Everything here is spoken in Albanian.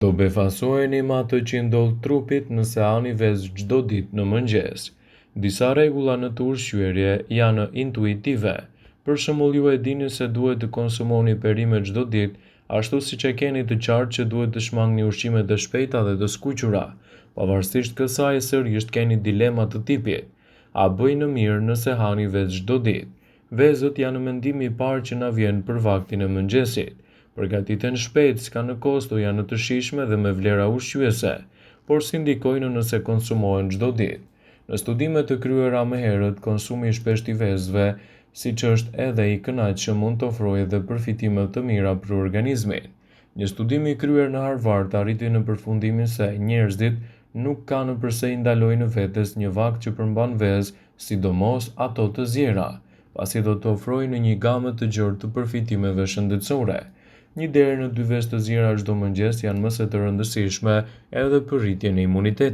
Do befasoheni me atë që i ndodh trupit nëse hani vezë çdo ditë në mëngjes. Disa rregulla në të ushqyerje janë intuitive. Për shembull, ju e dini se duhet të konsumoni perime çdo ditë, ashtu siç e keni të qartë që duhet të shmangni ushqimet e shpejta dhe të skuqura. Pavarësisht kësaj, sërish keni dilema të tipit: A bëj në mirë nëse hani vezë çdo ditë? Vezët janë mendimi i parë që na vjen për vaktin e mëngjesit. Përgatiten shpejt, s'kanë kosto, janë të shijshme dhe me vlera ushqyese, por si ndikojnë nëse konsumohen çdo ditë? Në studime të kryera më herët, konsumi i shpeshtë i vezëve, siç është edhe i kënaqshëm, mund të ofrojë edhe përfitime të mira për organizmin. Një studim i kryer në Harvard arriti në përfundimin se njerëzit nuk kanë përse i ndalojnë vetes një vakt që përmban vezë, sidomos ato të ziera, pasi do të ofrojnë një gamë të gjerë të përfitimeve shëndetësore. Një deri në dy vezë të ziera çdo mëngjes janë më se të rëndësishme edhe për rritjen e imunitetit.